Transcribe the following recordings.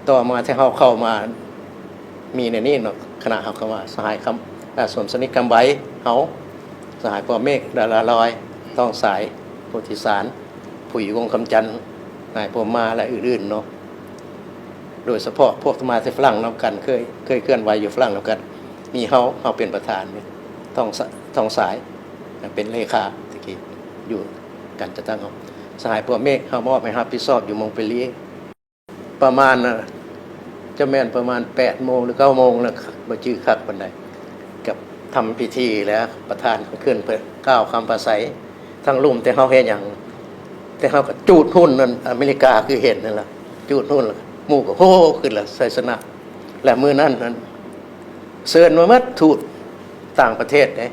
ຕໍ່ມາທີ່ເຮົາເຂົ້າມາມີໃນນີ້ເນາະ ຄະນະເຮົາເຂົ້າມາ ສະຫາຍຄຳ ອາ ສົມສະໜິດຄຳໄວ ເຮົາ ສະຫາຍ ພວມເມກ ດາລາລອຍ ທອງສາຍ ໂພທິສານ ຜຸຍ ວົງຄຳຈັນ ນາຍ ພົມມາ ແລະ ອື່ນໆເນາະ. ໂດຍສະເພາະພວກທີ່ມາແຕ່ຝຣັ່ງນຳກັນ ເຄີຍ ເຄີຍເຄື່ອນໄຫວຢູ່ຝຣັ່ງນຳກັນ ມີເຮົາ ເຮົາເປັນປະທານ ທອງສະ ທອງສາຍ ເປັນເລຂາ ແຕ່ກີ້ຢູ່ການຈັດຕັ້ງເຮົາ ສະຫາຍ ພວມເມກ ເຮົາມອບໃຫ້ຮັບຜິດຊອບຢູ່ມົງເປເລຍ ປະມານ ຈະແມ່ນປະມານແປດໂມງ ຫຼື ເກົ້າໂມງ ແລ້ວ ບໍ່ຈື່ຄັກປານໃດ ກັບທຳພິທີແລ້ວ ປະທານຂຶ້ນໄປກ່າວຄຳປາໄສ ທາງລຸ່ມ ແຕ່ເຮົາເຮັດຫຍັງ ແຕ່ເຮົາກໍຈູດຫຸ່ນນັ້ນ ອາເມລິກາຄືເຫັນນັ້ນລະ ຈູດຫຸ່ນ ແລ້ວໝູ່ກໍໂຮຂຶ້ນລະ ໄຊຊະນະ ແລະ ມື້ນັ້ນນັ້ນ ເຊີນມາໝົດ ທູດຕ່າງປະເທດເດ້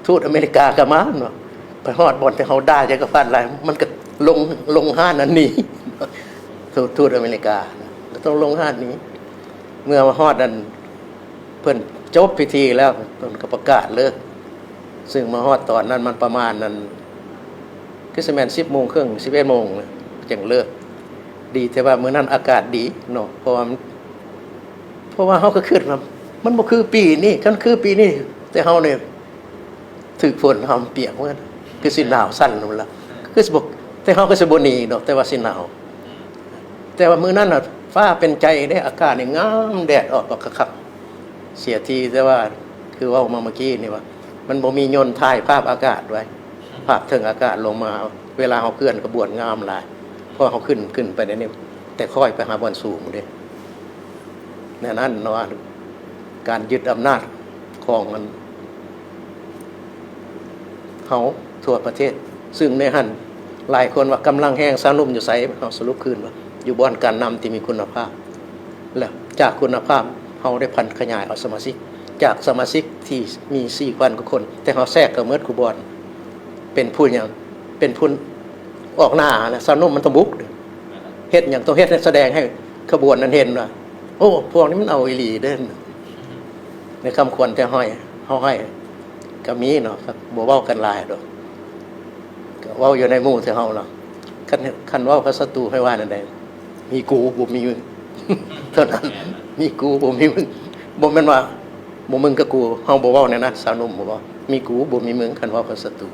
ທູດອາເມລິກາກໍມາເນາະ ໄປຮອດບ່ອນທີ່ເຮົາດ່າຈັກກະພັດຫຼາຍ ມັນກໍລົງ ລົງຮ້ານອັນນີ້ ທູດ ທູດອາເມລິກາ ກໍຕ້ອງລົງຮ້ານນີ້ ເມື່ອມາຮອດນັ້ນ ເພິ່ນຈົບພິທີແລ້ວ ເພິ່ນກໍປະກາດເລີກ ຊຶ່ງມາຮອດຕອນນັ້ນມັນປະມານນັ້ນ ຄືຊິແມ່ນສິບໂມງເຄິ່ງ ສິບເອັດໂມງ ຈຶ່ງເລີກ ດີແຕ່ວ່າມື້ນັ້ນອາກາດດີເນາະ ເພາະວ່າ ເພາະວ່າເຮົາກໍຄິດວ່າ ມັນບໍ່ຄືປີນີ້ ຄັນຄືປີນີ້ ແຕ່ເຮົານີ້ຖືກຝົນ ເຮົາປຽກໝົດ ຄືຊິໜາວສັ່ນພຸ້ນລະ ຄືຊິບໍ່ ແຕ່ເຮົາກໍຊິບໍ່ໜີດອກ ແຕ່ວ່າຊິໜາວ ແຕ່ວ່າມື້ນັ້ນນະ ຟ້າເປັນໃຈເດ້ ອາກາດນີ້ງາມ ແດດອອກບັກຄັກໆ ເສຍທີແຕ່ວ່າ ຄືເວົ້າມາເມື່ອກີ້ນີ້ວ່າ ມັນບໍ່ມີຍົນຖ່າຍພາບອາກາດໄວ້ ພາບເທິງອາກາດລົງມາ ເວລາເຮົາເຄື່ອນຂະບວນງາມຫຼາຍ ເພາະເຮົາຂຶ້ນ ຂຶ້ນໄປໃນນີ້ ແຕ່ຄ່ອຍໄປຫາບ່ອນສູງເດ້ ແນວນັ້ນເນາະ ການຍຶດອຳນາດຂອງອັນ ເຮົາທົ່ວປະເທດ ຊຶ່ງໃນຫັ້ນຫຼາຍຄົນວ່າກຳລັງແຮງຊາວໜຸ່ມຢູ່ໃສ ເຮົາສະຫຼຸບຄືນວ່າຢູ່ບ່ອນການນຳທີ່ມີຄຸນນະພາບ ແລະ ຈາກຄຸນນະພາບເຮົາໄດ້ຜັນຂະຫຍາຍເອົາສະມາຊິກ ຈາກສະມາຊິກທີ່ມີສີ່ພັນກວ່າຄົນ ແຕ່ເຮົາແຊກເຂົ້າໝົດຄູ່ບ່ອນ ເປັນຜູ້ຫຍັງ ເປັນຜູ້ອອກໜ້າ ແລະ ຊາວໜຸ່ມມັນຕ້ອງບຸກ ເຮັດຫຍັງຕ້ອງເຮັດໃຫ້ສະແດງໃຫ້ຂະບວນນັ້ນເຫັນວ່າ ໂອ້ ພວກນີ້ມັນເອົາອີ່ຫຼີເດ້ ໃນຄຳຂວັນແຕ່ຫ້ອຍ ເຮົາໃຫ້ ກໍມີເນາະ ບໍ່ເວົ້າກັນຫຼາຍດອກ ກໍເວົ້າຢູ່ໃນໝູ່ແຕ່ເຮົາເນາະ ຄັນ ຄັນເວົ້າກັບສັດຕູໃຫ້ວ່າແນວໃດ ມີກູບໍ່ມີມຶງ ເທົ່ານັ້ນ ມີກູບໍ່ມີມຶງ ບໍ່ແມ່ນວ່າບໍ່ມຶງກັບກູ ເຮົາບໍ່ເວົ້າແນວນັ້ນ ຊາວໜຸ່ມບໍ່ເວົ້າ ມີກູບໍ່ມີມຶງ ຄັນເວົ້າກັບສັດຕູ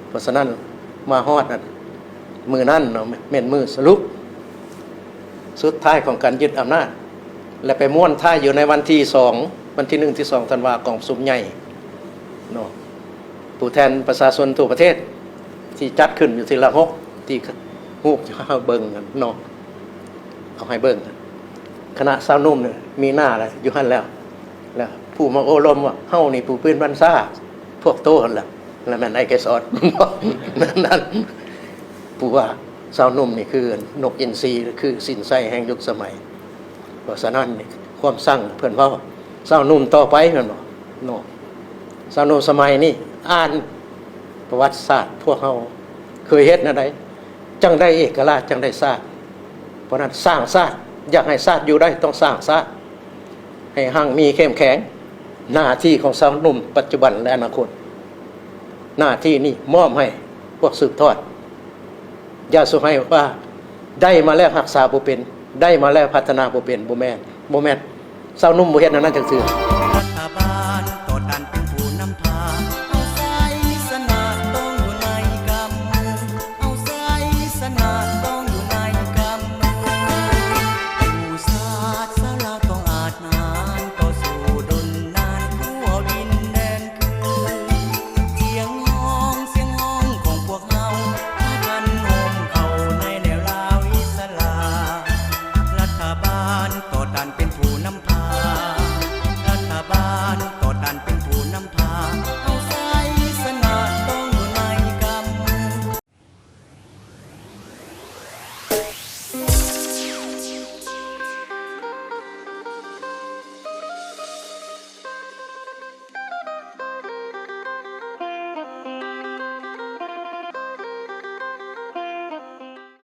ເພາະສະນັ້ນ ມາຮອດນັ້ນ ມື້ນັ້ນເນາະ ແມ່ນມື້ສະຫຼຸບສຸດທ້າຍຂອງການຍຶດອຳນາດ ແລະ ໄປມ້ວນທ້າຍຢູ່ໃນວັນທີສອງ ວັນທີໜຶ່ງ ທີສອງ ທັນວາ ກອງປະຊຸມໃຫຍ່ເນາະ ຜູ້ແທນປະຊາຊົນທົ່ວປະເທດ ທີ່ຈັດຂຶ້ນຢູ່ທີ່ລາວຫົກ ທີ່ຮູບເຮົາເບິ່ງຫັ້ນເນາະ ເອົາໃຫ້ເບິ່ງ ຄະນະຊາວໜຸ່ມນີ້ມີໜ້າແລ້ວ ຢູ່ຫັ້ນແລ້ວ ແລ້ວຜູ້ມາໂອ້ລົມວ່າ ເຮົານີ້ຜູ້ເປັນບັນຊາ ພວກໂຕຫັ້ນແຫຼະ ແລະແມ່ນໄອ້ໄກສອນ ນັ້ນ ຜູ້ວ່າຊາວໜຸ່ມນີ້ຄືນົກອິນຊີ ຄືສິນໄຊແຫ່ງຍຸກສະໄໝ ເພາະສະນັ້ນນີ້ ຄວາມສັ່ງເພິ່ນເວົ້າ ຊາວໜຸ່ມຕໍ່ໄປແມ່ນບໍ່ເນາະ ຊາວໜຸ່ມສະໄໝນີ້ ອ່ານປະຫວັດສາດພວກເຮົາເຄີຍເຮັດແນວໃດ ຈັ່ງໄດ້ເອກະລາດ ຈັ່ງໄດ້ຊາດ ເພາະນັ້ນສ້າງຊາດ ຢາກໃຫ້ຊາດຢູ່ໄດ້ຕ້ອງສ້າງຊາດ ໃຫ້ຮັ່ງມີເຂັ້ມແຂງ ໜ້າທີ່ຂອງຊາວໜຸ່ມປັດຈຸບັນ ແລະ ອະນາຄົດ ໜ້າທີ່ນີ້ມອບໃຫ້ພວກສືບທອດ ຢ່າສູ່ໃຫ້ວ່າໄດ້ມາແລ້ວຮັກສາບໍ່ເປັນ ໄດ້ມາແລ້ວພັດທະນາບໍ່ເປັນ ບໍ່ແມ່ນ ບໍ່ແມ່ນ ຊາວໜຸ່ມບໍ່ເຮັດແນວນັ້ນຈັກເທື່ອ.